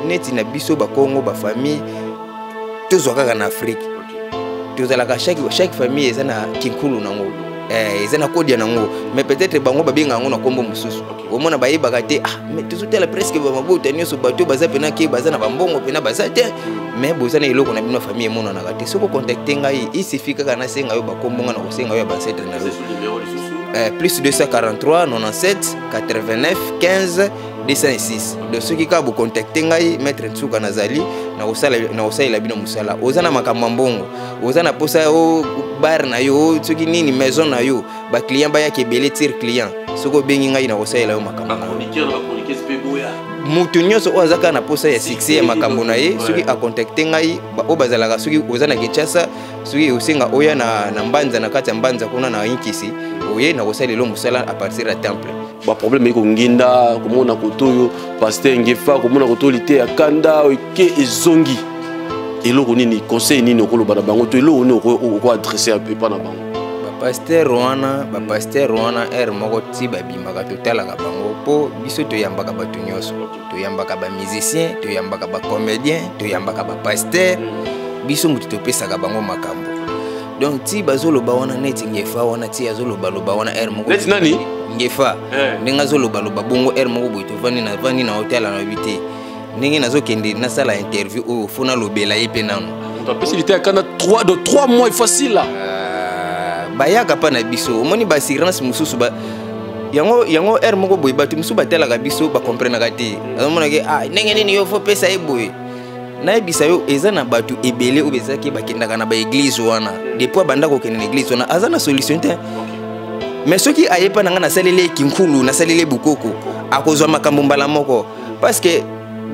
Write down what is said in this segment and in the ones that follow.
Neti na biso bakongo, bafamille tozwa kaka na Afrique, tozalaka chaque famille eza na kinkulu nango, eza na kodia nango, mais peut-être bango babenga yango na nkombo mosusu. Omona bayebaka te. Ah, mais tozotala presque bamabota nyonso, bato baza pena ke baza na bambongo pena baza te, mais boza na eloko na bino, famille emonanaka te. Soki ocontacte ngai, il suffit kaka nasenga yo bakombo nga na kosenga yo ya baancêtre na yo. Plus 243 97 89 15 206. Donc soki kaka bocontacte ngai, maître Ntsuka, nazali nakosalela bino mosala. Oza na makambo ya mbongo, oza na posa o bar na yo, soki nini, maison na yo, baclient bayaka ebele, tire client, soki obengi ngai, nakosalela yo makambo. Moto nyonso oyo aza kaka na posa ya succès ya makambo na ye, soki acontacte ngai, oyo bazalaka, soki oza na Kinshasa, soki osenga oya na Mbanza, na kati ya Mbanza kuna na Inkisi, oye, nakosalela mosala à partir ya temple. Baproblème eko nginda komona koto oyo pasteur Ngefa, komona koto oyo lite ya kanda eke ezongi. Eloko nini, conseil nini okoloba na bango, to eloko nini okoadresse epa na bango? Bapasteur wana, ere moko ti babimaka, totalaka bango, mpo biso toyambaka bato nyonso. Toyambaka bamusicien, toyambaka bacomédien, toyambaka bapasteur. Biso moto topesaka bango makambo. Donc ti bazoloba wana, neti Ngefa wana, ti azolobaloba wana, ere moko Neti nani? Ngefa. Ndenge azolobaloba bongo, ere moko boye tovandi, navandi na hôtel, nayebi te ndenge nazokende nasala interview oyo, fo nalobela ye mpe nano. Moto apesi lite ya kanda 3 de 3 mois facile. Bayaka mpa na biso, omoni baassurance mosusu yango ere moko boye, bato mosusu batelaka biso, bakomprenaka te. Azomonake: ah, ndenge nini yo fo pesa ye boye? Nayebisa yo, eza na bato ebele oyo ezalaki bakendaka na baéglise wana. Depuis abanda kokende na église wana, aza na solution te. Mais soki ayepa na ngai, nasaleli ye kinkulu, nasaleli ye bukoko, akozwa makambo mbala moko, parce que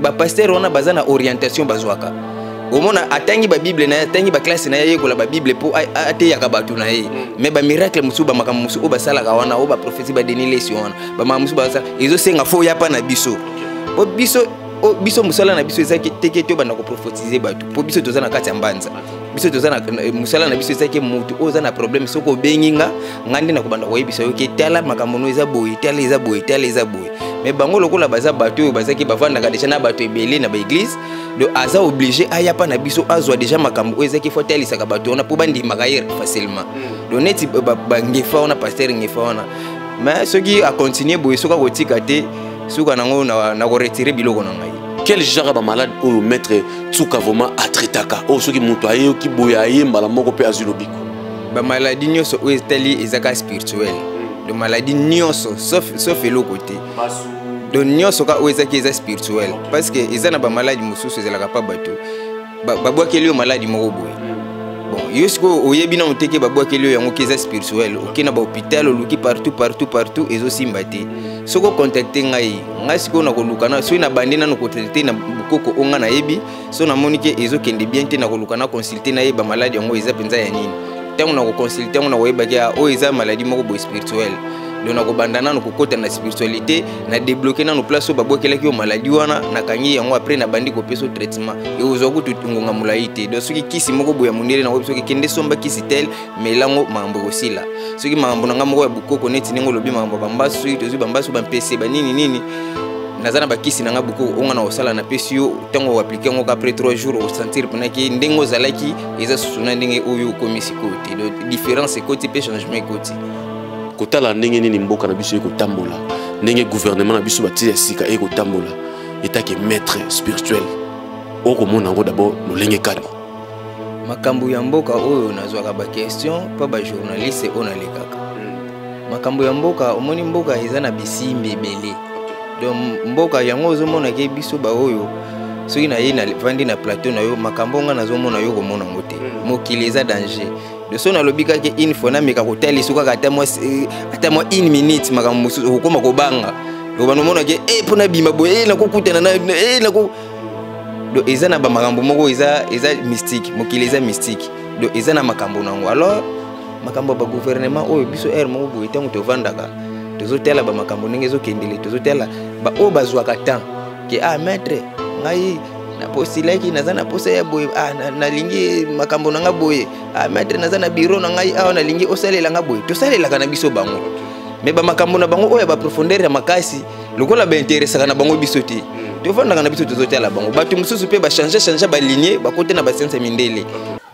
bapasteur wana baza na orientation bazwaka. Omona atangi babible na ye, atangi baklasse na ye, ayekola babible mpo ateyaka bato na ye. Mais bamiracle mosusu, bamakambo mosusu oyo basalaka wana, oyo baprophétie, baDenis Lessie wana, bamakambo mosusu basala, ezosenga fo oya mpa na biso, po biso mosala na biso eza teke te obanda koprophétise bato, mpo biso toza na kati ya Mbanza. Biso toza na mosala na biso ezaki motu oyo oza na problème, soki obengi nga, nga nde nakobanda koyebisa yo ke tala, makambo no eza boye, tala eza boye, tala eza boye. Mais bango lokola baza bato oyo bazaki bavandaka déjà na bato ebele na baéglise, donc aza obligé aya mpa na biso, azwa déjà makambo oyo ezaki fo atalisaka bato wana mpo bandimaka ye facilement. Donc neti bangefa wana, pasteur Ngefa wana, mais soki acontinue boye, soki akotika te, suka nango na koretire biloko na ngai. Quel genre ya bamalade oyo maître Tsuka vraiment atraitaka, oyo soki moto ayeyoki boye, aye mbala moko mpe azwi lobiko? Bamaladi nyonso oyo etali eza kaka spirituel. Donc maladi nyonso, sauf eloko te. Donc nyonso ka oyo ezaki eza spirituel, parce que eza na bamaladi mosusu ezalaka pa bato babwakeli yo maladi moko boye. Bon, yo sikoyo oyebi nano te ke babwakeli yo yango, ke eza spirituel. Oke na bahôpital, oluki partout, partout, partout, ezosimba te. Soki ocontacte ngai, ngai sikoyo nakoluka na soki nabandi nano kotraite na bokoko oyo ngai nayebi, so namoni ke ezokende bien te, nakoluka na consulte, nayeba maladi yango eza mpenza ya nini. Ntango nakoconsulte yango, nakoyebaki oyo eza maladi moko boye spirituel. Donc nakobanda nano kokɔta na spiritualité, na débloquer nano place oyo babwakelaki yo maladi wana, nakangi yango. Après nabandi kopesa yo traitement, ekozwa kutu ngonga molai te. Donc soki kisi moko boye ya mondele, nakoyebi soki kende somba kisi tel, melango, makambo ekosila. Soki makambo na ngai moko ya bokoko, neti ndenge olobi makambo ya bambasu, soki tozwi bambasu, bampese, banini nini, naza na bakisi na ngai bokoko oyo ngai na kosala, napesi yo. Ntango oappliquer yango, après 3 jours osentir mpenaki ndenge ozalaki eza susu na ndenge oyo okomi sikoyo te. Donc différence ekoti mpe changement ekoti. Kotala ndenge nini mboka na biso ekotambola, ndenge gouvernement na biso batie ya sika ekotambola, etake maître spirituel, okomona yango d'abord lolenge kani? Makambo ya mboka oyo, nazwaka baquestion mpo bajournaliste oyo nalekaka makambo ya mboka. Omoni, mboka eza na bisimbi ebele. Donc mboka yango, ozomona ke biso baoyo, soki naye navandi na plateau na yo, makambo nga nazomona, yo komona yango te. Mokili eza danger. De so nalobi kaka une fois, nameka kotalisa kaka ata mwa une minute, makambo mosusu okokoma kobanga. Obanda omona ke e mpo nabima boye, e nakokutana na e nako. Donc eza na bamakambo moko eza mystique. Mokili eza mystique, donc eza na makambo nango. Alors makambo ya bagouvernement oyo, biso ere moko boye, ntango tovandaka, tozotala bamakambo ndenge ezokendele, tozotala baoyo bazwaka temps ke: ah, maître, ngai napostilaki, naza na posa ya boye, ah, nalingi makambo na nga boye, ah, maître, naza na bureau na ngai awa, nalingi osalela nga boye. Tosalelaka na biso bango, mais bamakambo na bango oyo ya baprofondeur ya makasi, lokola bainteresaka na bango biso te. Tovandaka na biso, tozotala bango. Bato mosusu mpe bachange change, baligne bakote na basianse ya mindele.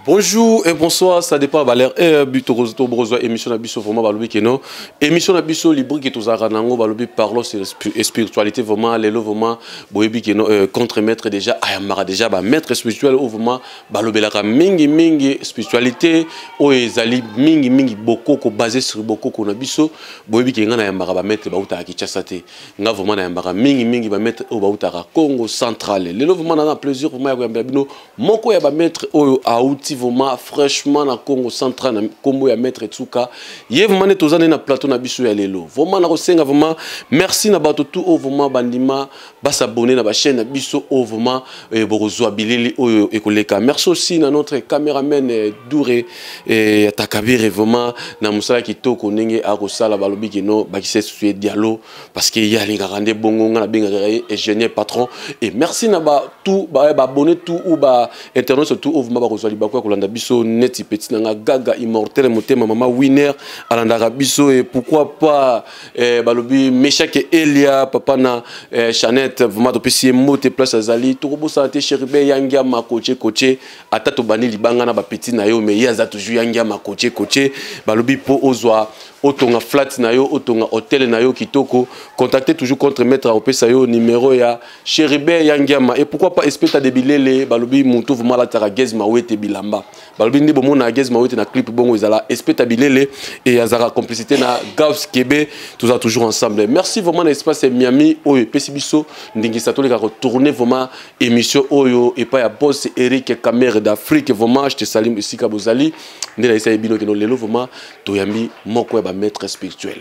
Bonjour et bonsoir, ça dépend ba l'heure et but to bozwa émission na biso. Vraiment balobi que non, émission na biso libre que tozalaka nango, balobi parlons sur spiritualité. Vraiment lelo, vraiment boyebi que non, contre maître déjà ayamaka déjà ba maître spirituel oyo vraiment balobelaka mingi mingi spiritualité oyo ezali mingi mingi bokoko, basé sur bokoko na biso. Boyebi que nga nayambaka ba maître bautaka Kinshasa te. Nga vraiment nayambaka mingi mingi ba maître oyo bautaka Congo Central. Lelo vraiment naza na plaisir vraiment ya koyambela bino moko ya ba maître oyo auti vraiment fraîchement na Congo Central, na nkombo ya maître Tsuka. Ye vraiment nde toza nde na plateau na biso ya lelo. Vraiment nakosenga vraiment merci na bato tout oyo vraiment bandima basabone na bachaîne na biso oyo vraiment bokozwa bilili oyo ekoleka. Merci aussi na notre caméraman Douré Takabire, vraiment na mosala kitoko ndenge akosala. Balobi keno bakisa susu ye dialo parce que ye alingaka nde bongo. Nga nabengaka ye ingénieur patron. Et merci na ba tout baabonné tout ou ba internaute tout oyo vraiment bakozwa libaku ya kolanda biso, neti petit na nga Gaga Immortel, motema mama Winner alandaka biso. Et pourquoi pas balobi Meshake Elia, papa na Chanette, vraiment topesi ye mbote place azali. Tokobosana te Chérubin Yangiama koche koche. Ata tobandi libanga na bapeti na yo, mais ye aza toujours Yangiama koche koche. Balobi mpo ozwa otonga flat na yo, otonga hotel na yo kitoko, contacter toujours contre maître, akopesa yo numéro ya Chérubin Yangiama. Et pourquoi pas Espeta de Bilele, balobi moto vraiment alataka Gaz Mawete bilamba. Balobi nde bomona Gaz Mawete na clip bongo ezala Espeta Bilele et azalaka complicité na Gavs Kebe. Toza toujours ensemble. Merci vraiment na espace Miami oyo epesi biso ndingisa toleka retourner vraiment émission oyo epai ya boss Eric Camere d'Afrique. Vraiment je te salue esika bozali. Nde nayesa ye bino keno lelo vraiment toyambi moko ya bamaître spirituel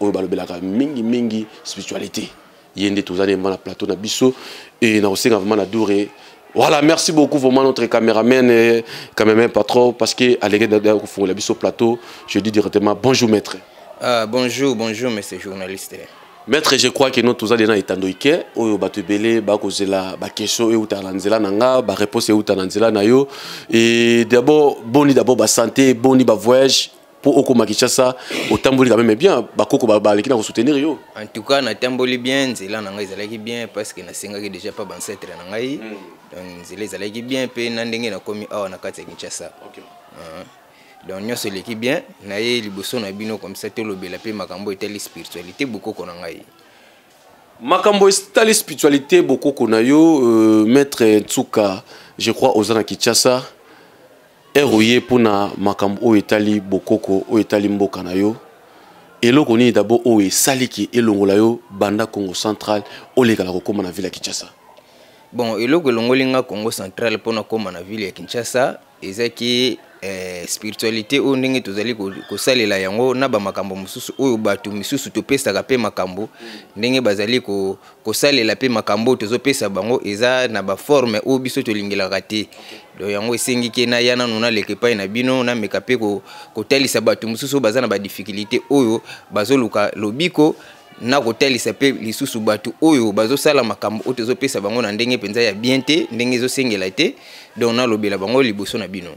oyo balobelaka mingi mingi spiritualité. Ye nde toza nemba na plateau na biso et na kosenga vraiment na Doure. Voilà, merci beaucoup vraiment notre caméraman, caméraman patron, parce que aleki kofungola biso plateau. Je dis directement bonjour maître. Ah, bonjour, bonjour monsieur journaliste. Maître, je crois que nous toza na etando ike oyo bato ebele bakozela baquestion oyo eutaka na nzela na nga, baréponse euta na nzela na yo. Et d'abord, boni d'abord basanté, boni bavoyage mpo okóma Kinshasa? Otamboli quand même bien, bakoko baleki na kosoutenir yo? En tout cas natamboli bien, nzela na ngai ezalaki bien parce que nasengaki déjà pa bancêtre na ngai. Donc nzela ezalaki bien mpe na ndenge nakomi awa na kati ya Kinshasa. Donc nyonso eleki bien. Naye liboso na bino comme ça tolobela mpe makambo etali spiritualité, bokoko na ngai. Makambo etali spiritualité, bokoko na yo. Maître Ntsuka, je crois oza na Kinshasa ere oye mpona makambo oyo etali bokoko, oyo etali mboka na yo. Eloko nini d'abord oyo esaliki elongola yo banda Congo Central, olekala kokóma na ville ya Kinshasa? Bon, eloko elongoli nga Congo Central mpona kóma na ville ya Kinshasa ezaki spiritualité oyo ndenge tozali kosalela yango na bamakambo mosusu oyo bato misusu topesaka mpe makambo ndenge bazali kosalela mpe makambo oyo tozopesa bango eza na baforme oyo biso tolingelaka te. Donc yango esengi ke naya nanu, naleka epai na bino, nameka mpe kotalisa bato mosusu oyo baza na badifficulté, oyo bazoluka lobiko, na kotalisa mpe lisusu bato oyo bazosala makambo oyo tozopesa bango na ndenge mpenza ya bien te, ndenge ezosengela te. Donc nalobela bango liboso na bino.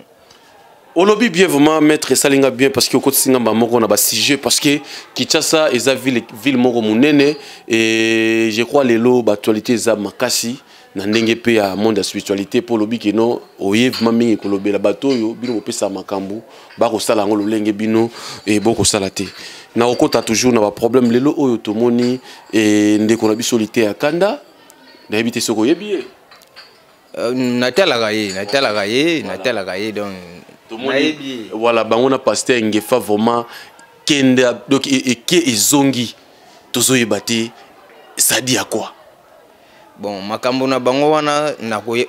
Olobi bien vraiment maître, esalinga bien parce que okotisi nga moko na basujet, parce que Kinshasa eza ville, ville moko monene et je crois lelo baactualité eza makasi na ndenge mpe ya monde ya spiritualité. Mpo olobi keno oye vraiment mingi kolobela bato oyo bino bopesa makambo, bakosala yango lolenge bino e bokosala te. Na kokota toujours na baproblème lelo oyo tomoni ndeko na biso Lite ya Kanda, nayebi te soki oyebi ye. Natalaka ye, natalaka ye, natalaka ye, donc nayebi. Voilà, bango na pasteur Ngefa vraiment kende, donc eke ezongi, tozoyeba te ça dit à quoi. Bon, makambo na bango wana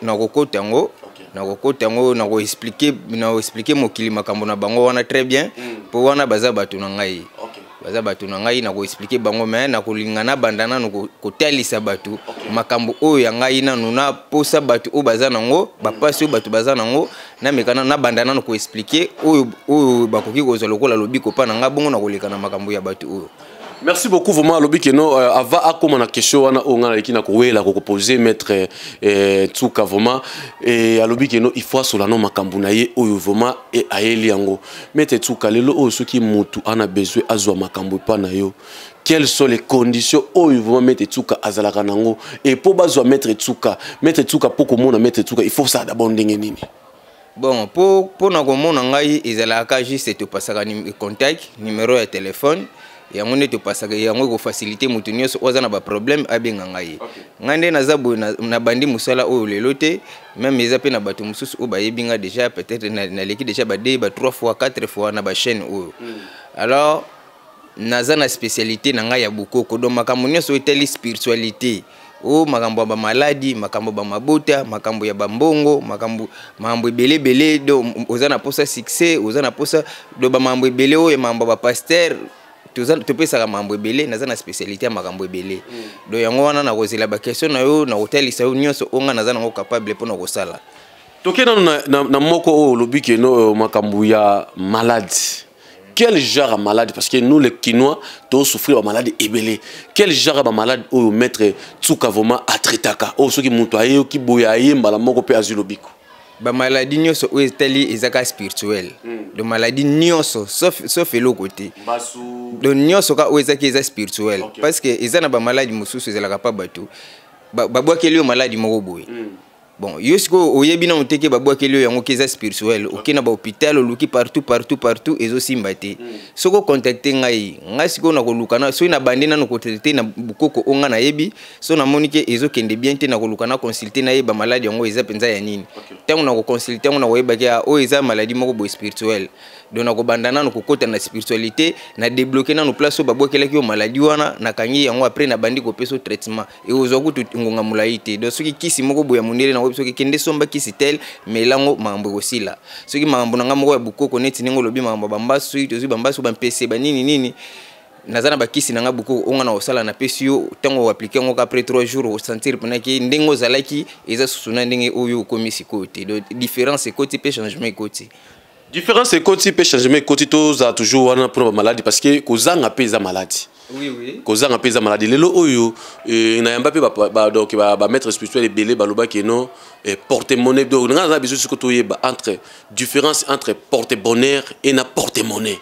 nakokota yango, nakokota yango, nakoexpliquer mokili makambo na bango wana très bien, mpo wana baza bato na ngai, baza bato na ngai, nakoexpliquer bango. Mais nakolinga nabanda nanu kotalisa bato makambo oyo ya ngai nanu, naposa bato oyo baza nango, bapasi oyo bato baza nango, nameka nabanda nanu koexpliquer oyo bakoki kozwa lokola lobiko mpa na ngai, bongo nakoleka na makambo ya bato oyo. Merci beaucoup vraiment. Alobi ke no ava akoma na question wana oyo ngai naleki na kowela kokopose maître Tsuka vraiment. Et alobi ke no, il faut asola no makambo na ye oyo vraiment e ayeli yango. Maître Tsuka, lelo oyo soki mutu ana besoin azwa makambo epa na yo, quelles sont les conditions oyo vraiment maître Tsuka azalaka nango? Et po bazwa maître Tsuka, maître Tsuka, po komona maître Tsuka, il faut ça d'abord ndenge nini? Bon, mpo mpona komona ngai, ezalaka juste topasaka contact, numéro ya telefone. Yango nde topasaka yango, ekofaciliter moto nyonso oyo aza na baproblème abenga ngai. Ngai nde naza boye, nabandi mosala oyo lelo te. Même eza mpe na bato mosusu oyo bayebi nga déjà, peut-être naleki déjà ba deux, ba trois fois, quatre fois na bachaîne oyo. Alors naza na spécialité na ngai ya bokoko. Donc makambo nyonso oyo etali spiritualité, o makambo ya bamaladi, makambo ya bamabota, makambo ya bambongo, makambo ebele ebele. Donc oza na posa succès, oza na posa do bamakambo ebele oyo, makambo ya bapasteur, topesaka makambo ebele. Naza na spécialité ya makambo ebele. Donc yango wana nakozela baquestion na yo, nakotalisa yo nyonso oyo ngai naza nango capable mpona kosala. Toke nano na moko oyo olobi ke no, makambo ya maladie. Quel genre ya maladie? Parce que nous les Kinois tosouffrir bamaladi ebele. Quel genre ya bamaladi oyo maître Tsuka vraiment atraitaka, oyo soki moto ayeyoki boye, aye mbala moko mpe azwi lobiko? Bamaladi nyonso oyo etali, eza kaka spirituel. Donc maladi nyonso sauf eloko te. Donc nyonso kaka oyo ezaki, eza spirituel. Parce que eza na bamaladi mosusu ezalaka pa bato babwakeli yo maladi moko boye. Bon, yo sikoyo oyebi nano te ke babwakeli yo yango, ke eza spirituel. Oke na bahôpital, oluki partout, partout, partout, ezosimba te. Soki ocontacter ngai, ngai sikoyo nakoluka na soki nabandi nano kotraiter na bokoko oyo ngai nayebi, so namoni ke ezokende bien te, nakoluka na consulter, nayeba maladi yango eza mpenza ya nini. Ntango nakoconsulter yango, nakoyebaki oyo eza maladi moko boye spirituel. Donc nakobanda nano kokɔta na spiritualité, na débloquer nano place oyo babwakelaki yo maladi wana, nakangi yango. Après nabandi kopesa yo traitement, ekozwa kutu ngonga molai te. Donc soki kisi moko boye ya mondele, nakoyebi soki kende somba kisi tel, melango, makambo ekosila. Soki makambo na ngai moko ya bokoko, neti ndenge olobi makambo ya bambasu, soki tozwi bambasu, bampese, banini nini, naza na bakisi na ngai bokoko oyo ngai na kosala, napesi yo. Ntango oappliquer yango, après 3 jours osentir mpenaki ndenge ozalaki eza susu na ndenge oyo okomi sikoyo te. Donc différence ekoti mpe changement ekoti. Différence ekoti mpe changement ekoti. Tozala toujours wana mpona bamaladi, parce que kozanga mpe eza maladi. Oui. Kozanga mpe eza maladi. Lelo oyo nayamba mpe donc bamaître spirituel ebele balobaki no porte monnaie. Donc nga naza biso siko toyeba entre différence entre porte bonheur et na porte monnaie.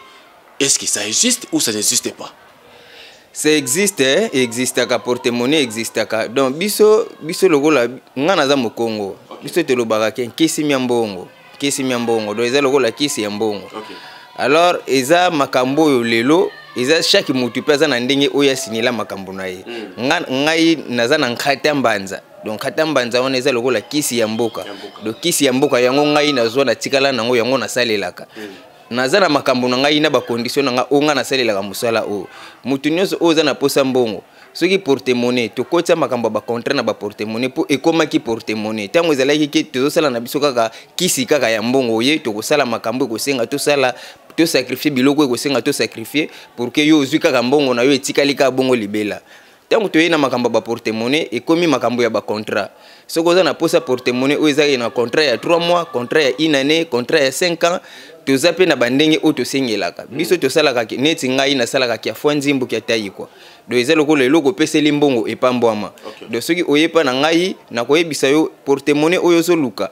Est-ce que ça existe ou ça n'existe pas? Ça existe, eh? Existaka, porte-monnaie existaka. Donc biso lokola nga naza mokongo, biso tolobaka ke nkisi mya mbongo, kisi mya mbongo. Donc eza lokola kisi ya mbongo. Alors eza makambo oyo lelo eza chaque motu mpe aza na ndenge oyo asinela makambo na ye. Ngai naza na nkata ya mbanza. Donc nkata mbanza wana eza lokola kisi ya mboka. Donc kisi ya mboka yango ngai nazwa, natikala nango, yango nasalelaka. Naza na makambo na ngai na bacondition na ngai oyo ngai nasalelaka mosala oyo. Motu nyonso oyo oza na posa mbongo, soki porte-monnaie, tokotia makambo ya bacontrat na baporte-monnaie, mpo ekomaki porte-monnaie ntango ezalaki ke tozosala na biso kaka kisi kaka ya mbongo. Ye tokosala makambo ekosenga tosala, tosacrifier biloko ekosenga tosacrifier pour que yo ozwi kaka mbongo na yo, etikali kaka bongo libela. Ntango toyei na makambo ya baporte-monnaie, ekomi makambo ya bacontrat. Soki oza na posa porte-monnaie oyo ezalaki na contrat ya 3 mois, contrat ya une année, contrat ya 5 ans, toza mpe na bandenge oyo tosengelaka. Biso tosalaka neti ngai nasalaka kia fwa nzimbu kia tai kwa. Donc eza lokola eloko opeseli mbongo epambwama. Donc soki oyepa na ngai, nakoyebisa yo porte-monnaie oyo ozoluka,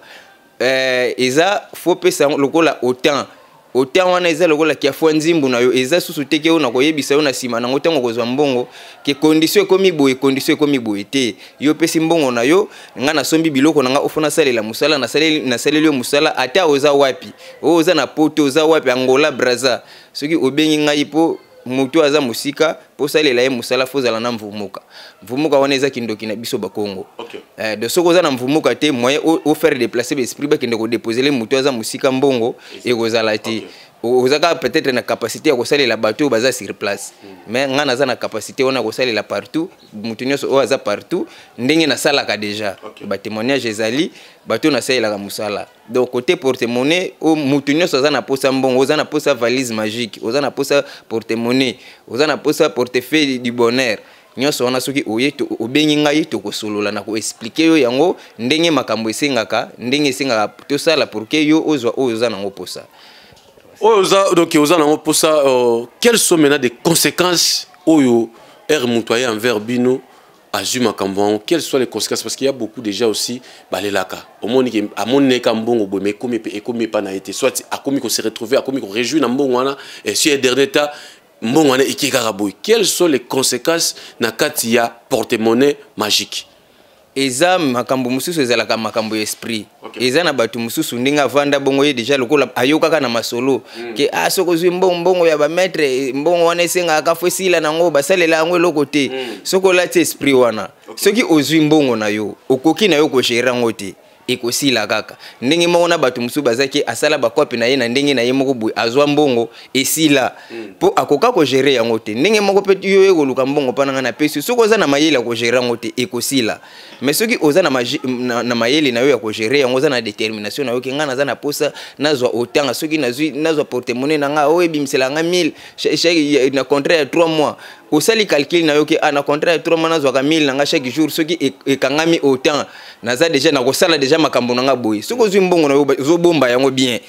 eza faut pesa lokola autant autant wana eza lokola kia fwa nzimbu na yo. Eza susu te ke oyo nakoyebisa yo na nsima nango, ntango kozwa mbongo, ke condition ekomi boye, condition ekomi boye te. Yo opesi mbongo na yo, ngai nasombi biloko na ngai ofo nasalela mosala, nasaleli yo mosala. Ata oza wapi, oyo oza na Poto, oza wapi, Angola, Braza, soki obengi ngai, mpo moto aza mosika, mpo osalela ye mosala, faut ozala na mvumuka. Mvumuka wana eza kindoki na biso bakongo. Donc soki oza na mvumuka te, moyen ofaire déplacer baesprit bakende kodéposer moto aza mosika mbongo ekozala te. Oza kaka peut-être na capacité ya kosalela bato oyo baza sur place, mais ngai naza na capacité wana ya kosalela partout, moto nyonso oyo aza partout, ndenge nasalaka déjà. Batémoignage ezali, bato oyo nasalelaka mosala. Donc côté porte-monnaie, oyo moto nyonso aza na posa mbongo, oza na posa valise magique, oza na posa porte-monnaie, oza na posa portefeuille du bonheur, nyonso wana, soki oye, obengi ngai, tokosolola na koexpliquer yo yango ndenge makambo esengaka, ndenge esengaka tosala pour que yo ozwa oyo oza nango posa. Oyo oza, donc oza nango mposa. Quelles sont maintenant des conséquences? Oyo r moto aye envers bino, azwi makambo yango, quelles sont les conséquences? Parce qu'il y a beaucoup déjà aussi balelaka, omoni ke amoni ka mbongo boye, mais ekomi mpe, ekomi epa na ye te, soit akomi kose retrouver, akomi koréjouir na mbongo wana, et si dernier temps mbongo wana eke kaka boye, quelles sont les conséquences na kati ya porte-monnaie magique? Eza makambo mosusu, ezalaka makambo ya esprit. Eza na bato mosusu, ndenge avanda bongo, ye déjà lokola ayokaka na masolo ke ah, soki ozwi mbongo, mbongo ya bamaître, mbongo wana esengaka fo esila nango, basalela yango eloko te. Soki olati esprit wana, soki ozwi mbongo na yo, okoki na yo kogérer yango te, ekosila kaka. Ndenge moko na bato mosusu bazaki, asala bakope na ye na ndenge na ye moko boye, azwa mbongo, esila mpo akoka kogérer yango te. Ndenge moko mpe yo ekoluka mbongo mpa na ngai, napesi yo, soki oza na mayele ya kogérer yango te, ekosila. Mais soki oza na mayele na yo ya kogérer yango, oza na détermination na yo ke ngai naza na posa nazwa otanga, soki nazwi, nazwa porte-monnaie na ngai oyo ebimisela nga 1000 na contrat ya 3 mois, osali calcul na yo ke ah, na contrat ya 3 mois nazwaka 1000 na nga chaque jour, soki ekangami autant, naza déjà nakosala déjà makambo na nga boye. Soki ozwi mbongo na yo, ozobomba yango bien,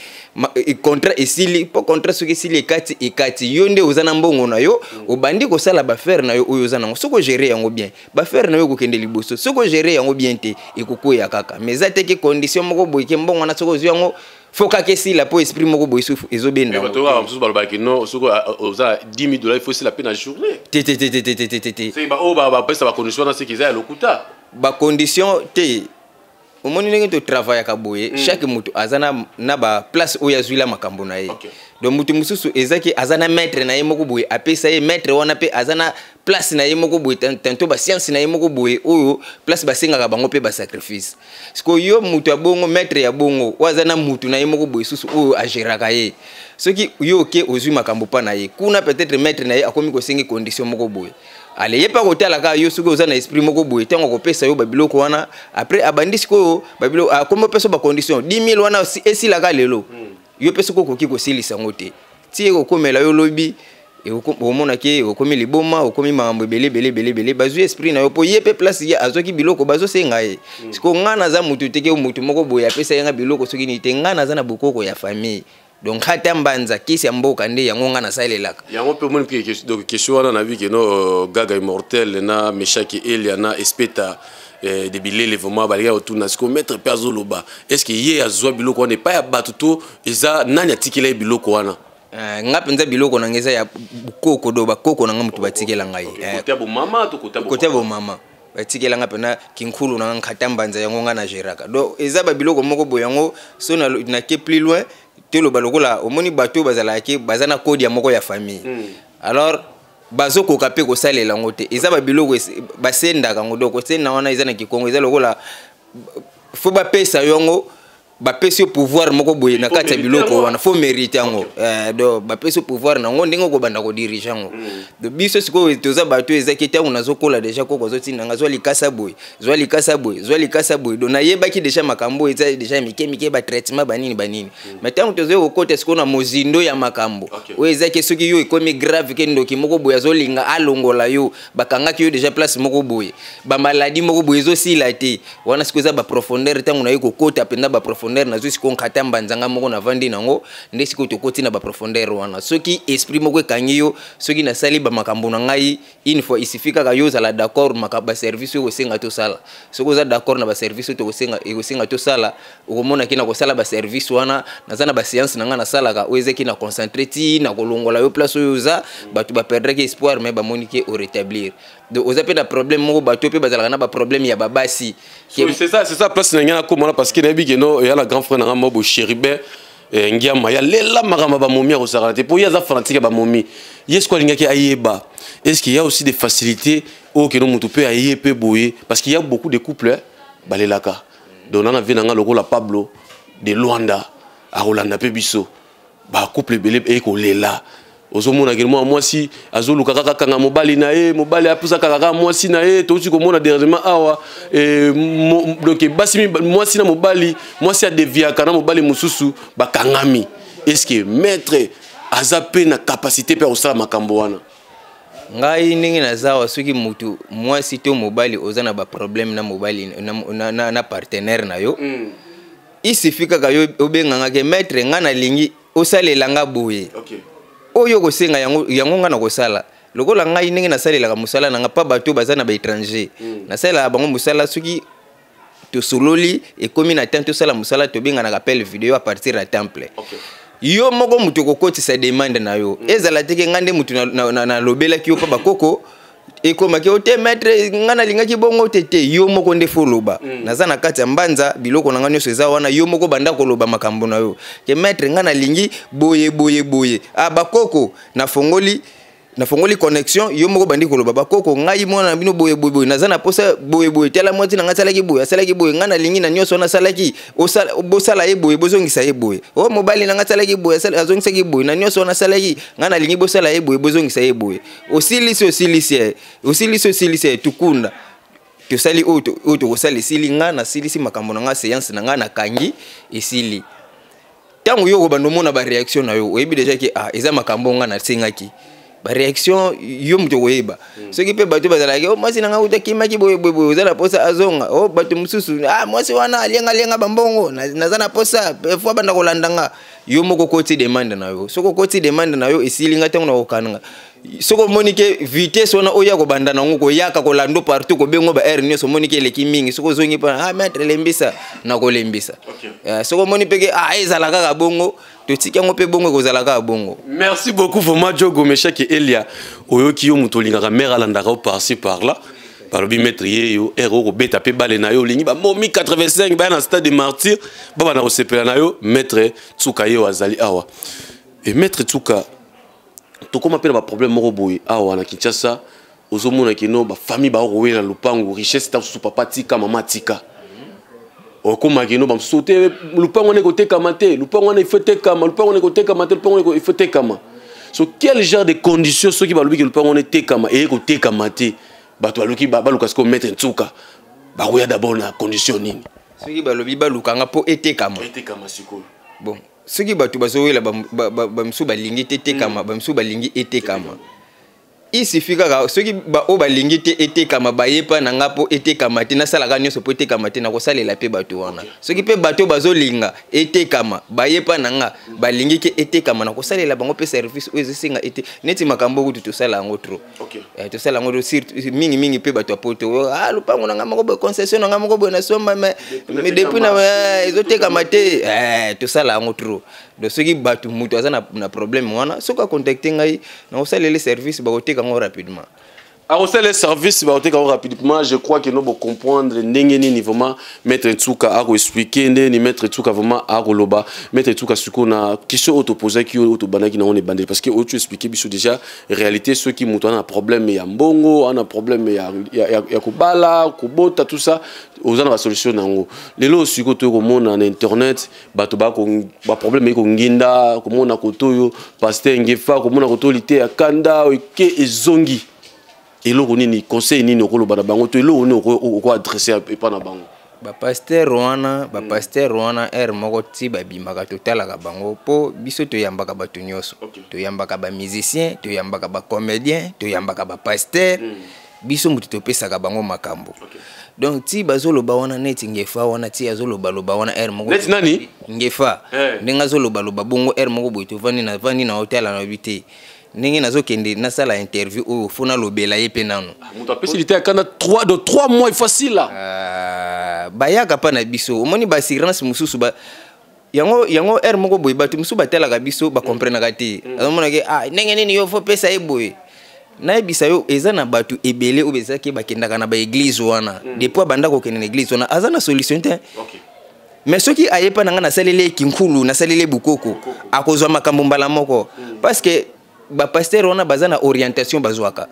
contrat esili, mpo contrat soki esili, ekati, ekati. Yo nde oza na mbongo na yo, obandi kosala baaffaire na yo oyo oza nango. Soki ogérer yango bien, baaffaire na yo ekokende liboso. Soki ogérer yango bien te, ekokwea kaka. Mais eza te ke condition moko boye ke mbongo wana, soki ozwi yango, fo kaka esila, mpo esprit moko boye sufu ezobenda. Bato kaka mosusu balobaki non, soki oza 10 000 $, il faut esila mpe na journée. Te, te, te, te, te, te, te, te. Oyo bapesa bacondition wana, seki eza ya lokuta. Bacondition te. Omoni ndenge totravaillaka boye, chaque moto aza na baplace oyo azwila makambo na ye. Donc moto mosusu ezaki aza na maître na ye moko boye, apesa ye maître wana mpe aza na place na ye moko boye, tantôt bascience na ye moko boye, oyo place basengaka bango mpe basacrifice. Sikoyo yo moto ya bongo, maître ya bongo oyo aza na mutu na ye moko boye susu oyo agéraka ye, soki yo oke ozwi makambo mpa na ye kuna, peut-être maître na ye akomi kosengi condition moko boye. Ale, ye mpe akotala kaka yo, soki oza na esprit moko boye, ntango akopesa yo babiloko wana, après abandi sikoyo babiloko, akomi opesa bacondition 10 000 wana esilaka lelo. Yo mpe soki okoki kosilisa yango te, ti ekokomela yo lobi, omonaki okomi liboma, okomi makambo ebele ebele ebele ebele. Bazwi esprit na yo, mpo ye mpe place ye azwaki biloko, bazosenga ye. Sikoyo ngai naza mutu te ke mutu moko boye apesa ye nga biloko soki nini te. Ngai naza na bokoko ya famille, donc ata mbanza kisi ya mboka nde yango ngai nasalelaka. Yango mpe omoni mpe, donc question wana na bi ke no Gaga Immortel na Meshaki Elia na Espeta de bilele, vraiment balingi kotuna sikoyo maître mpe azoloba, est ce que ye azwa biloko wana epai ya bato to eza nani atikela ye biloko wana? Nga mpenza biloko na ngai eza ya koko, do bakoko na nga moto batikela ngai. Kote ya bomama to kote? Kote ya bomama batikela nga mpena kinkulu na nga nkata mbanza, yango nga na géraka. Donc eza babiloko moko boye yango so nake plus loin, toloba lokola omoni bato oyo bazalaka ke baza na kode ya moko ya famille, alors bazokoka mpe kosalela yango te. Eza babiloko basendaka yango, donc kosenda wana eza na kikongo, eza lokola fo bapesa yo yango, bapesi yo pouvoir moko boye na kati ya biloko wana, fo mérite yango. Donc bapesi yo pouvoir nango ndenge okobanda kodiriger yango. Donc biso sikoyo toza bato ezaki ntango nazokola déjà, koko azotinda nga: zwa likasa boye, zwa likasa boye, zwa likasa boye. Donc nayebaki déjà makambo eza déjà mike mike, batraitement banini banini. Mais ntango tozoyi kokota sikoyo na mozindo ya makambo oyo ezaki, soki yo ekomi grave ke ndoki moko boye azolinga alongola yo, bakangaki yo déjà place moko boye, bamaladi moko boye ezosila te, wana sikoyo eza baprofondeur. Ntango naye kokota mpenza baprofondeur, nazwi sikoyo nkata mbanzanga moko, navandi nango, nde sikoyo tokoti na baprofondeur wana. Soki esprit moko ekangi yo, soki nasali bamakambo na ngai une fois, il suffit kaka yo ozala d'accord baservice oyo ekosenga tosala. Soki oza d'accord na baservice oyo tokosenga, ekosenga tosala, okomonaki na kosala baservice wana. Naza na baséance na ngai nasalaka oyo ezaki na concentré ti na kolongola yo place oyo oza. Bato baperdraki espoir, mais bamoni ke orétablir. Donc oza mpe na problème moko, bato mpe bazalaka na baproblème ya babasi. C'est ça, c'est ça, place na ngai nakóma, parce que nayebi ke no eya na grand frère na ngai moko, Chérubin Ngiama, ya lela makambo ya bamomi, akosakana te, mpo ye aza fanatique ya bamomi. Ye siko alingaki ayeba, est ce qu'il y a aussi des facilités oyo keno motu mpe aye mpe boye? Parce qu'il y a beaucoup de couples balelaka. Donc nana vie na ngai lokola Pablo de Luanda akolanda mpe biso, bacouple ebele ekolela. Ozomona ke mwa mwasi azoluka kaka kanga mobali na ye, mobali apusaka kaka mwasi na ye. Touti komona dernièrement awa, donc basi, mwasi na mobali, mwasi adeviaka na mobali mosusu, bakangami. Est ce que maître aza mpe na capacité mpe ya kosala makambo wana? Ngai ndenge naza awa, soki mutu mwasi to mobali oza na baproblème na mobali na partenaire na yo, il suffit kaka yo obenganga ke maître, ngai nalingi osalela nga boye. Oyo kosenga yango, yango nga na kosala. Lokola ngai ndenge nasalelaka mosala na nga pa bato baza na baétranger, nasalelaka bango mosala. Soki tosololi, ekomi na temps tosala mosala, tobenganaka appel vidéo à partir ya temple. Yo moko moto okokotisa demande na yo. Ezala teke ngai nde moto nalobelaki yo mpo bakoko ekomaki o te, maître, ngai nalingaki bongo te. Te, yo moko nde faut oloba. Naza na kati ya mbanza, biloko na ngai nyonso eza wana. Yo moko banda koloba makambo na yo ke maître, ngai nalingi boye boye boye. Ah, bakoko, nafongoli connexion. Yo moko bandi koloba: bakoko, ngai mwana na bino boye boye boye, naza na posa boye boye. Tala, mwasi na ngai asalaki boye, asalaki boye, ngai nalingi na nyonso wana asalaki, bosala ye boye, bozongisa ye boye. O mobali na ngai asalaki boye, azongisaki boye, na nyonso wana asalaki, ngai nalingi bosala ye boye, bozongisa ye boye. Osilisi, osilisi ye, osilisi, osilisi ye, tukunda tosali oyo oyo tokosala, esili. Ngai nasilisi makambo na ngai, séance na ngai nakangi, esili. Ntango yo okobanda omona baréaction na yo, oyebi déjà ke ah, eza makambo nga nasengaki. Baréaction yo moto okoyeba. Soki mpe bato bazalaki: o mwasi na ngai uta kimaki boye boye boye, oza na posa azonga. O bato mosusu: ah, mwasi wana alienga alienga bambongo, naza na posa faut abanda kolanda nga. Yo moko okoti demande na yo. Soki okoti demande na yo, esili. Nga ntango na kokanga, soki omoni ke vitesse wana oyo ya kobanda nango koyaka kolanda partout, kobengo ba heure nyonso, omoni ke eleki mingi, soki ozongi mpa: ah, maître, lembisa, na kolembisa. Soki omoni mpe ke ah, ezala kaka bongo, totiki yango mpe bongo, ekozala kaka bongo. Merci beaucoup vraiment, Diogo Meshaki Elia. Oyoki, yo moto olingaka mare alandaka yo par-ci par-là, balobi maître ye yo ere okobeta mpe bale na yo, olingi bamomi 85 baya na stade de Martyr, babanda kosepela na yo. Maître Tsuka ye oyo azali awa. E maître Tsuka, tokóma mpe na baproblème moko boye awa na Kinshasa. Ozomona kino bafamille bakowela lupango, richesse ta mosusu papa tika, mama tika. Okóma kino bamosusu te, lupango wana ekotekama te, lupango wana ifo tekama, lupango wana ekotekama te, lupango wana ifo tekama. So quel genre de condition soki balobi ke lupango wana etekama, eye kotekama te, bato baluki baluka sikoyo maître Ntsuka, bakoya d'abord na condition nini? Soki balobi balukanga mpo etekama? Etekama sikoyo. Bon, soki bato bazowela, bamisusu balingi te etekama, bamisusu balingi etekama, il suffit kaka soki oyo balingi te etekama bayepa na nga mpo etekama te, nasalaka nyonso mpo etekama te, nakosalela mpe bato wana. Soki mpe bato bazolinga etekama bayepa na nga, balingi ke etekama, nakosalela bango mpe service oyo ezosenga ete neti makambo kutu tosala yango trop. Tosala yango surtout mingimingi mpe bato ya poto: ah, lupango na nga moko boye, concession na nga moko boye, nasomba, mais depuis na ezotekama te. Tosala yango trop. Donc soki bato, moto aza na problème wana, soki acontacte ngai, nakosalela service, bakoteka yango rapidement. Akosala service, bakoteka yango rapidement. Je crois que no bocomprendre ndenge nini vraiment maître Ntsuka akoexpliquer, ndenge nini maître Ntsuka vraiment akoloba. Maître Ntsuka, sikoyo na question oyo topozaki, oyo tobandaki nango na ebandeli, parce que oyo tu expliquer biso déjà réalité, soki moto aza na problème ya mbongo, aza na problème ya kobala, kobota, tout ça, oza na basolution nango. Lelo sikoyo toyo komona na internet bato baproblème eye konginda, komona koto oyo pasteur Ngefa, komona koto oyo lite ya kanda eke ezongi. Eloko nini, conseil nini okoloba na bango, to eloko nini okoadresser epa na bango? Bapaster wana, heure moko ti babimaka, totalaka bango, mpo biso toyambaka bato nyonso. Toyambaka bamusicien, toyambaka bacomédien, toyambaka bapaster. Biso moto topesaka bango makambo. Donc ti bazoloba wana, neti Ngefa wana, ti azolobaloba wana, heure moko Neti nani? Ngefa. Ndenge azolobaloba bongo, heure moko boye tovandi, navandi na otala, nayebi te ndenge nazokende nasala interview oyo, faut nalobela ye mpe nano. Moto apesi lite ya kanda 3 de 3 mois, il faut asila. Bayaka mpa na biso, omoni baassurance mosusu yango heure moko boye bato mosusu batalaka biso, bakomprenaka te. Azomonake: ah, ndenge nini yo faut pesa ye boye? Nayebisa yo, eza na bato ebele oyo ezalaki bakendaka na baéglise wana. Depuis abanda kokende na église wana, aza na solution te. Mais soki ayepa na ngai, nasaleli ye kinkulu, nasaleli ye bukoko, akozwa makambo mbala moko, parce que bapaster wana baza na orientation bazwaka.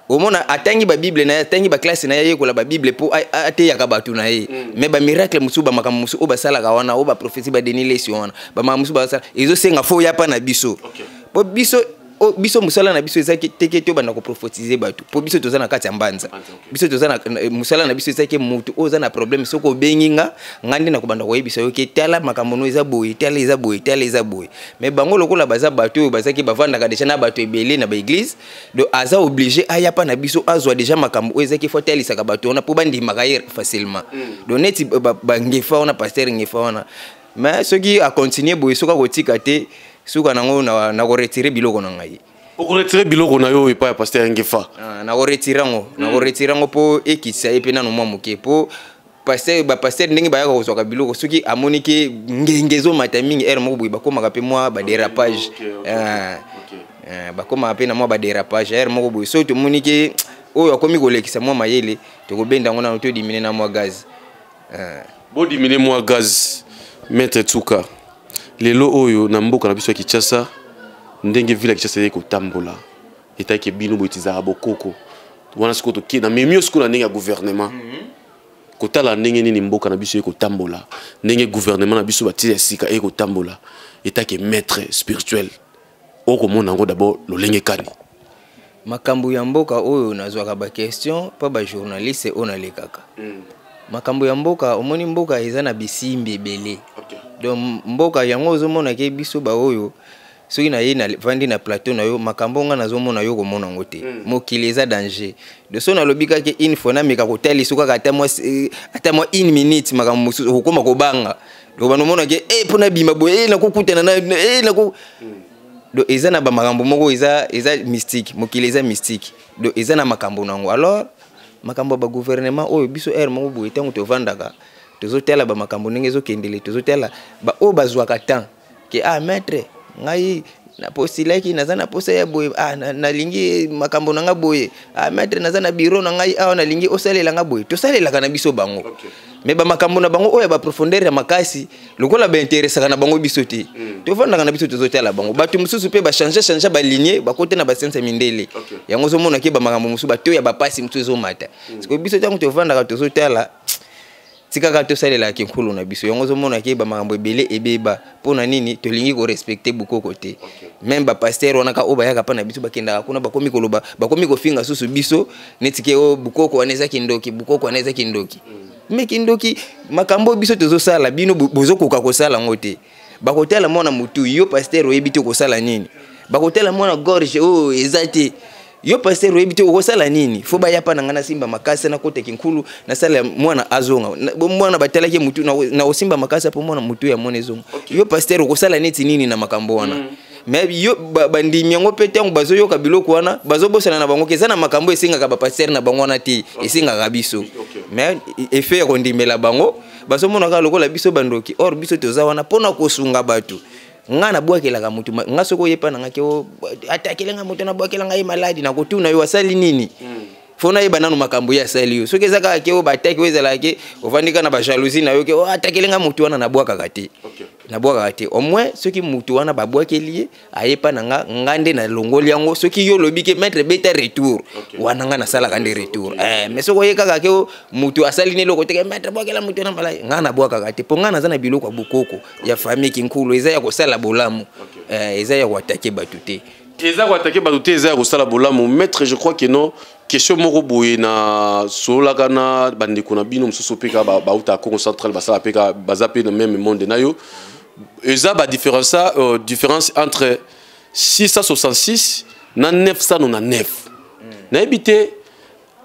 Omona atangi babible na ye, atangi baklasse na ye, ayekola babible mpo ateyaka bato na ye. Mais bamiracle mosusu, bamakambo mosusu oyo basalaka wana, oyo baprophétie, baDenis Lessie wana, bamakambo mosusu basala, ezosenga faut ya mpa na biso, mpo biso biso mosala na biso ezaki teke te obanda koprophétiser bato, mpo biso toza na kati ya mbanza. Biso toza na mosala na biso ezaki motu oyo oza na problème, soki obengi nga, nga nde nakobanda koyebisa yo ke tala, makambo no eza boye, tala eza boye, tala eza boye. Mais bango lokola baza bato oyo bazaki bavandaka déjà na bato ebele na baéglise, donc aza obligé aya mpa na biso, azwa déjà makambo oyo ezaki faut atalisaka bato wana mpo bandimaka ye facilement. Donc neti bangefa wana, paster Ngefa wana, mais soki acontinue boye, soki akotika te, suka nango na koretirer biloko na ngai. Okoretire biloko na yo epai ya pasteur Ngefa? Ah, nakoretire yango, nakoretire yango mpo ekitisa ye mpe nano mwa moke, mpo pasteur, bapasteur ndenge bayaka kozwaka biloko, soki amoni ke ngenge ezomata mingi, heure moko boye bakomaka mpe mwa badérapage. Ah, ah, bakomaka mpe na mwa badérapage heure moko boye. Soki tomoni ke oyo akomi kolekisa mwa mayele, tokobenda yango nano, todiminuer na mwa gaz. Bodiminuer mwa gaz. Maître Tsuka, lelo oyo na mboka na biso ya Kinshasa, ndenge ville ya Kinshasa ezali kotambola, etaki bino boye tizalaka bokoko wana. Sikoyo tokie na memi yo sikoyo na ndenge ya gouvernement, kotala ndenge nini mboka na biso ekotambola, ndenge gouvernement na biso batia ya sika ekotambola. Etake maître spirituel, okomona yango d'abord lolenge kani? Makambo ya mboka oyo, nazwaka baquestion mpo bajournaliste oyo nalekaka. Makambo ya mboka, omoni, mboka eza na bisimbi ebele. Donc mboka yango, ozomona ke biso baoyo, soki na ye navandi na plateau na yo, makambo nga nazomona, yo komona yango te. Mokili eza danger de so. Nalobi kaka une fois, nameka kotalisa kaka ata mwa une minute, makambo mosusu okokoma kobanga. Donc banomona ke e mpo nabima boye, e nakokutana na e nako. Donc eza na bamakambo moko eza mystique. Mokili eza mystique, donc eza na makambo nango. Alors makambo ya bagouvernement oyo, biso heure moko boye, ntango tovandaka, tozotala bamakambo ndenge ezokendele, tozotala baoyo bazwaka temps ke: "Ah maître, ngai napostilaki, naza na posa ya boye. Ah, nalingi makambo na nga boye. Ah maître, naza na bureau na ngai awa, nalingi osalela nga boye." Tosalelaka na biso bango, mais bamakambo na bango oyo ya baprofondeur ya makasi, lokola bainteresaka na bango biso te, tovandaka na biso, tozotala bango. Bato mosusu mpe bachange change baligne, bakote na bascience ya mindele. Yango ozomona ke bamakambo mosusu, bato ya bapasi mosusu ezomata. Sikoyo biso, ntango tovandaka, tozotala, tikaka tosalelaka nkulu na biso. Yango ozomona ke bamakambo ebele ebeba. Mpo na nini? Tolingi korespecter bukoko te. Même bapasteur wana ka oyo bayaka mpa na biso, bakendaka kuna, bakomi koloba, bakomi kofinga susu biso neti ke o bukoko wana eza kindoki, bukoko wana eza kindoki. Mais kindoki, makambo oyo biso tozosala, bino bozokoka kosala yango te. Bakotala mwana motu, yo pasteur oyebi te okosala nini. Bakotala mwana gorge oyo eza te, yo pasteur oyebi te okosala nini. Fo baya mpa na ngai, nasimba makasi, nakotaki nkulu, nasala mwana azonga. Mwana batalaki mutu, na kosimba makasi mpo mwana mutu ya mwana ezonga. Yo pasteur okosala neti nini na makambo wana? Mais yo bandimi yango mpe, ntango bazoyoka biloko wana, bazobosana na bango ke eza na makambo esengaka bapasteur na bango wana te, esengaka biso. Mais effet ya kondimela bango, bazomona kaka lokola biso bandoki. Or biso toza wana mpona kosunga bato. Nga nabwakelaka motu, nga soki oyepa na nga ke atakele nga moto, nabwakela ngai maladi, nakotuna yo asali nini. Fo nayeba nanu makambo ye asali yo. Soki eza kaka ke oyo bataki, oyo ezalaka ke ovandi kaka na bajalousie na yo ke atakele nga motu wana, nabwakaka te, nabwakaka te. Au moins soki motu wana babwakeli ye, ayepa na nga, nga nde nalongoli yango. Soki yo olobi ke maître, beta retour wana, nga nasalaka nde retour. Mais soki oye kaka ke motu asali nini eloko te, ke maître, bwakela motu wana malai, nga nabwakaka te, mpo nga naza na biloko ya bokoko ya famille kinkulu. Eza ya kosala bolamu, eza ya koattaquer bato te. Eza koattaquer bato te, eza ya kosala bolamu. Maître, je crois que non, question moko boye na sololaka na bandeko na bino mosusu mpe kaka bauta Congo Central, basala mpe kaka, baza mpe na même monde na yo. Eza badifférence différence entre 666 na 999. Nayebi te,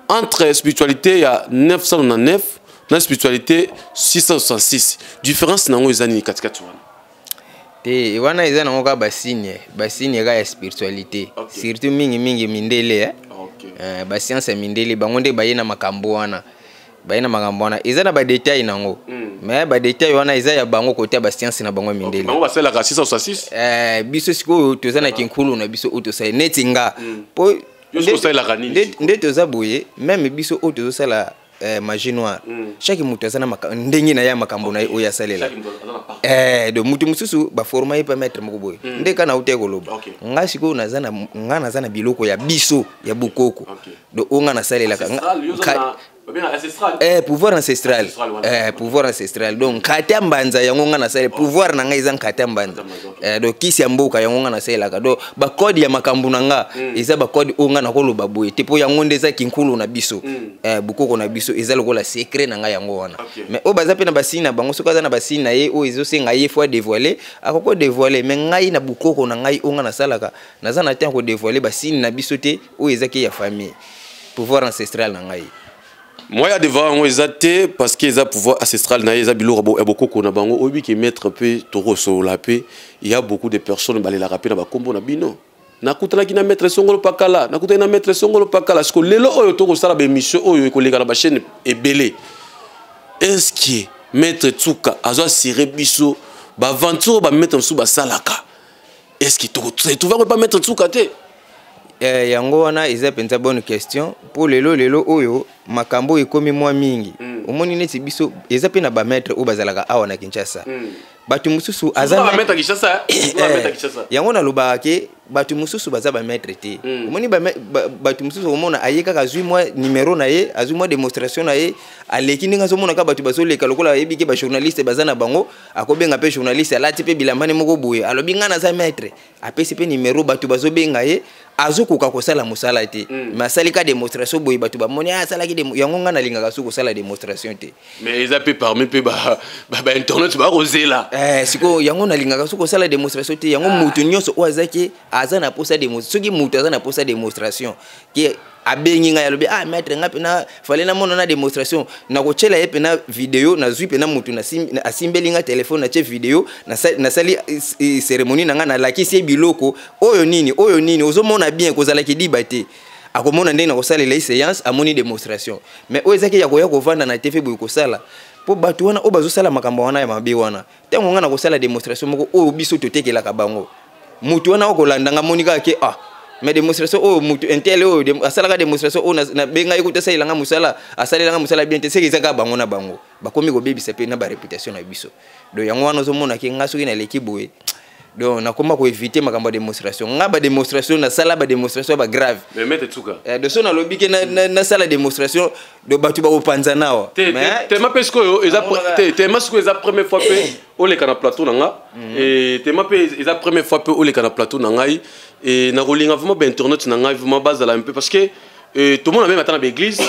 entre spiritualité ya 999 na spiritualité 666, différence nango eza nini katikati wana? Te, wana eza nango kaka basigne, basigne kaka ya spiritualité. Surtout mingimingi mindele, eh? Bascience ya mindele, bango nde baye na makambo wana. Baye na makambo wana, eza na badetail nango. Mais badetail wana eza ya bango, kote ya bascience na bango ya mindele. Bango basalelaka 666. Biso sikoyo toza na kinkulu na biso oyo tosali neti nga po. Yo sikoyo osalelaka nini? Nde toza boye, même biso oyo tozosala magie noire, chaque moto aza na ndenge na ye ya makambo na ye oyo asalela. Chaque moto aza na part. Donc moto mosusu baforma ye pa maître moko boye, nde kaka nauti koloba. Nga sikoyo naza na, nga naza na biloko ya biso ya bokoko. Donc oyo nga nasalelaka Ancestral, yo oza babengaka ancestral. Pouvoir ancestral. Ancestral wana. Pouvoir ancestral, donc nkate ya mbanza, yango nga nasali. Pouvoir na ngai eza nkate ya mbanza. Mbanza, ok. Donc kisi ya mboka, yango nga nasalelaka. Donc bacode ya makambo na nga eza bacode oyo nga nakoloba boye te, mpo yango nde eza kinkulu na biso. Bokoko na biso eza lokola secret na ngai, yango wana. Mais oyo baza mpe na basigne na bango, soki aza na basigne na ye oyo ezosenga ye fo adévoile, akoki kodévoile. Mais ngai na bokoko na ngai oyo nga nasalaka, naza na temps ya kodévoile basigne na biso te, oyo ezaki ya famille, pouvoir ancestral na ngai. Moyen ya devoir yango eza te, parce que eza pouvoir ancestral na ye, eza biloko ya bokoko na bango. Oyebi ke maître mpe tokosolola mpe, il y a beaucoup de personnes balelaka mpe na bakombo na bino. Nakutanaki na maître Songolo Pakala, nakutani na maître Songolo Pakala. Siko lelo oyo tokosala baémission oyo ekoleka na bachaîne ebele, est ce que maître Tsuka azo assurer biso baaventure oyo bamaître mosusu basalaka? Est ce que toretrouve yango epa maître Tsuka te? Yango wana eza mpenza bonne question, mpo lelo oyo makambo oyo ekomi mwa mingi. Omoni neti biso eza mpe na bamaître oyo bazalaka awa na Kinshasa. Bato mosusu aza maître Kinshasa. Yango nalobaka ke bato mosusu baza bamaître te. Omoni bato mosusu, omona aye kaka, azwi mwa numero na ye, azwi mwa démonstration na ye, aleki ndenge azomona kaka bato bazoleka, lokola ayebi ke bajournaliste baza na bango, akobenga mpe journaliste, alati mpe bilambani moko boye, alobi: "Ngai naza maître." Apesi mpe numero, bato bazobenga ye, azokoka kosala mosala te. Mais asali ka démonstration boye, bato bamoni asalaki yango. Ngai nalingaka so kosala démonstration te. Mais eza mpe parmi mpe bainternet bakozela. Sikoyo yango nalingaka so kosala démonstration te. Yango motu nyonso oyo azaki aza na posa, soki motu aza na posa démonstration ke abengi ngai, alobi: "Ah maître, ngai mpena fale namona na démonstration," nakotiela ye mpena video. Nazwi mpena motu asimbeli ngai telefone, natie video, nasali cérémonie na ngai, nalakisi ye biloko oyo nini, oyo nini, ozomona bien, kozalaki diba te, akomona ndenge nakosalela ye séance, amoni démonstration. Mais oyo ezaki ya koya kovanda na TV boye kosala, mpo bato wana oyo bazosala makambo wana ya mabe wana, ntango ngai nakosala démonstration moko oyo biso totekelaka bango, motu wana okolanda nga, moni kaka ke: "Ah, mais démonstration oyo, mutu un tel oyo asalaka démonstration oyo, nabenga ye kuta, asalelanga mosala, asalelanga mosala bien te." Seke eza kaka bango na bango bakomi kobebisa mpe na baréputation na biso. Donc yango wana ozomonaki nga soki naleki boye, donc nakoma koéviter makambo ya démonstration. Nga badémonstration nasala, badémonstration ya bagrave. Mais maître Tsuka, Donc so nalobi ke nasala démonstration, donc bato bakopanza nawa. Tema mpe sikoyo eza tema, sikoyo eza première fois mpe oleka na plateau na nga, tema mpe eza première fois mpe oleka na plateau na ngai. E nakolinga vraiment bainternet na ngai vraiment bazala mpe, parce que tomona même ata na baéglise,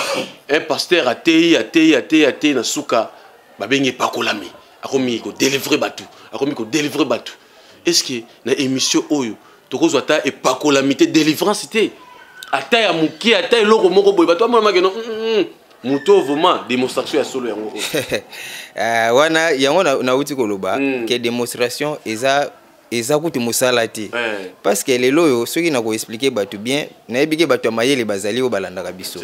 un pasteur ateyi, ateyi, ateyi, ateyi, na suka babengi epakolami, akomi kodélivre bato, akomi kodélivre bato. Est ce que na émission oyo tokozwa ata epakolami te, délivrance te, ata ya moke, ata eloko moko boye, bato bamona makeno moto vraiment démonstration ya solo yango oyo? Wana yango nauti koloba ke démonstration eza kutu mosala te, parce que lelo oyo soki nakoexpliquer bato bien, nayebi ke bato ya mayele bazali oyo balandaka biso.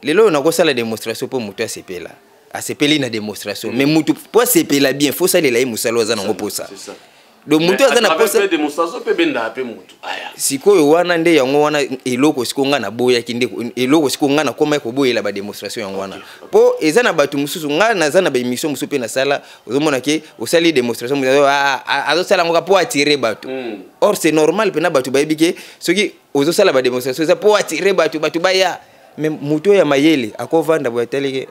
Lelo oyo nakosala démonstration mpo moto asepela, asepeli na démonstration. Mais motu mpo asepela bien, fo osalela ye mosala oyo aza nango mposa. Donc motu aza na posa sikoyo wana nde yango wana eloko sikoyo ngai naboyaki nde eloko sikoyo ngai nakomaki koboyela badémonstration yango wana, mpo eza na bato mosusu. Ngai naza na baémission mosusu mpe nasala, ozomona ke osali démonstration, azosala yango ka mpo atire bato. Or c'est normal mpena bato bayebi ke soki ozosala badémonstration eza mpo atire bato, bato baya. Mais motu oyo ya mayele akovanda boye, atalike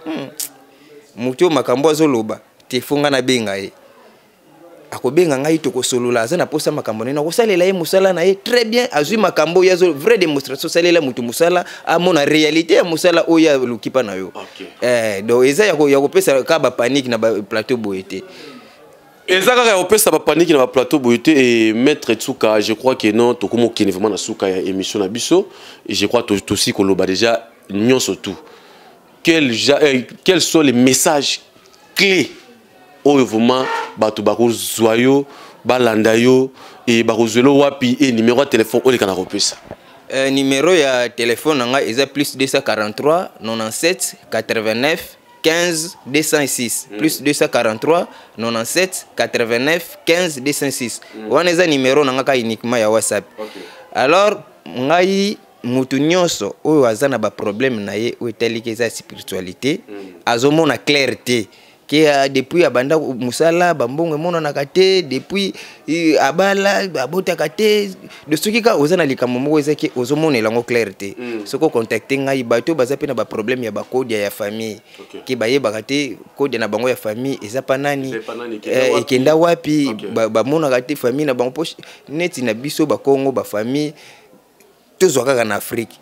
motu oyo makambo azoloba te, fo ngai nabenga ye. Akobenga ngai, tokosolola, aza na posa makambo na ye, nakosalela ye mosala na ye très bien. Azwi makambo oyo azo vraie démonstration, osalela motu mosala, amona réalité ya mosala oyo aluki mpa na yo. Donc eza ya kopesa kaka bapanique na baplateau boye te. Eza kaka ya kopesa bapanique na baplateau boye te. E maître Tsuka, je crois que non, tokomi okende vraiment na suka ya émission na biso, et je crois tosi koloba déjà nyonso tout. Quels sont les messages clés oyo vraiment bato bakozwa yo, balanda yo e bakozwela wapi, e numéro ya telefone oleka na kopesa? Numéro ya telefone na ngai eza plus 243 97 89 15 206, plus 243 97 89 15 206. Wana eza numéro na ngai kaka uniquement ya WhatsApp. Alors ngai, mutu nyonso oyo aza na baproblème na ye oyo etaliki eza spiritualité, azomona clair te ke depuis abanda mosala bambongo emonanaka te, depuis abala abotaka te, de soki kaka oza na likambo moko eza ke ozomonela yango clair te, soki ocontacte ngai. Bato baza mpe na baproblème ya bakodia ya famille, ke bayebaka te kodia na bango ya famille eza pa nani, ekenda wapi, bamonaka te famille na bango. Mpo neti na biso Bakongo, bafamille tozwa kaka na Afrique,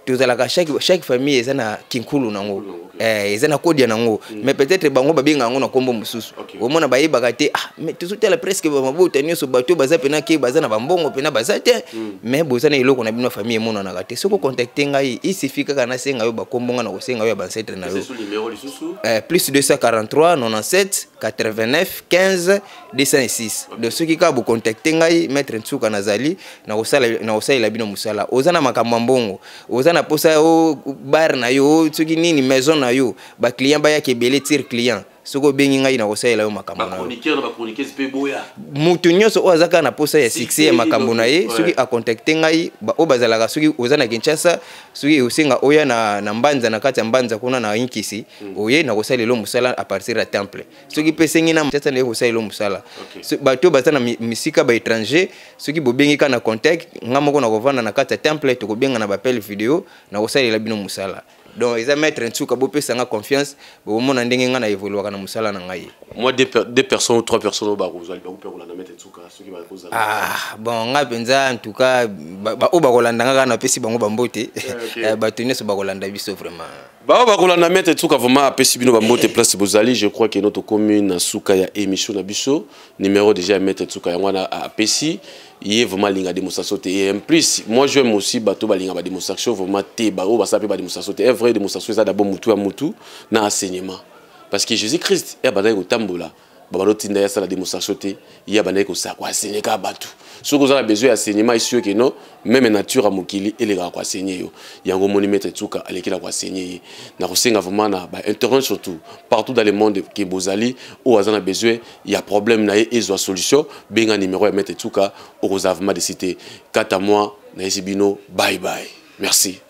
tozalaka chaque famille eza na kinkulu nango. Eza na kodia nango, mais peut-être bango babenga yango na nkombo mosusu. Omona bayebaka te. Ah, mais tozotala presque bamabota nyonso, bato baza pena ke baza na bambongo pena baza te, mais boza na eloko na bino ya famille emonanaka te. Soki ocontacte ngai, il suffit kaka nasenga yo bakombo nga na kosenga yo ya baancêtre na yo. Sous numéro lisusu. Plus 243 97 89 15 206. Donc soki kaka bocontacte ngai, maître Ntsuka, nazali nakosalela bino mosala. Oza na makambo ya mbongo, oza na posa o bar na yo, soki nini, maison na yo, baclient bayaka ebele, tire client, soki obengi ngai, nakosalela yo makambo na yo. Bachroniqueur na bachroniqueuse mpe boya. Mutu nyonso oyo aza kaka na posa ya succès ya makambo na ye, soki acontacte ngai, oyo bazalaka, soki oza na Kinshasa, soki osenga oya na Mbanza, na kati ya Mbanza kuna na Inkisi, oye, nakosalela yo mosala à partir ya temple. Soki mpe esengi na Kinshasa, naye kosalela yo mosala. Bato oyo baza na misika, baétranger, soki bobengi kaka na contact nga moko, nakovanda na kati ya temple, tokobenga na baappel vidéo, nakosalela bino mosala. Donc eza maître Ntsuka, bopesa nga confiance, bokomona ndenge nga na évoluaka na mosala na ngai. Moi, deux personnes ou trois personnes oyo bakozwa libaku mpe kolanda maître Tsuka, soki bakozala. Ah bon, nga mpenza, en tout cas oyo bakolanda nga kaka, napesi bango bambote. Bato nyonso bakolanda biso vraiment. Bao bakolanda maître Tsuka, vraiment apesi bino bambote place bozali. Je crois que no tokomi na suka ya émission na biso. Numéro déjà ya maître Tsuka yango wana apesi ye. Vraiment alinga démonstration te. Et en plus, moi j'aime aussi bato balinga badémonstration vraiment te, oyo basala mpe badémonstration te. Un vrai démonstration eza d'abord mutu ya mutu na enseignement, parce que Jésus Christ ye abandaki kotambola, babanda otinda ye asala démonstration te. Ye abandaki kosala koenseigner kaka bato. Soki oza na besoin ya enseignement, esi oke no même nature ya mokili elekaka koenseigner yo. Yango omoni maître Tsuka aleki na koenseigner ye. Na kosenga vraiment na bainternet, surtout partout dans le monde ke bozali, oyo aza na besoin ya problème na ye ezwa solution, benga numéro ya maître Tsuka, okozala vraiment déçu te. Quant à moi, nayesi bino bye bye, merci.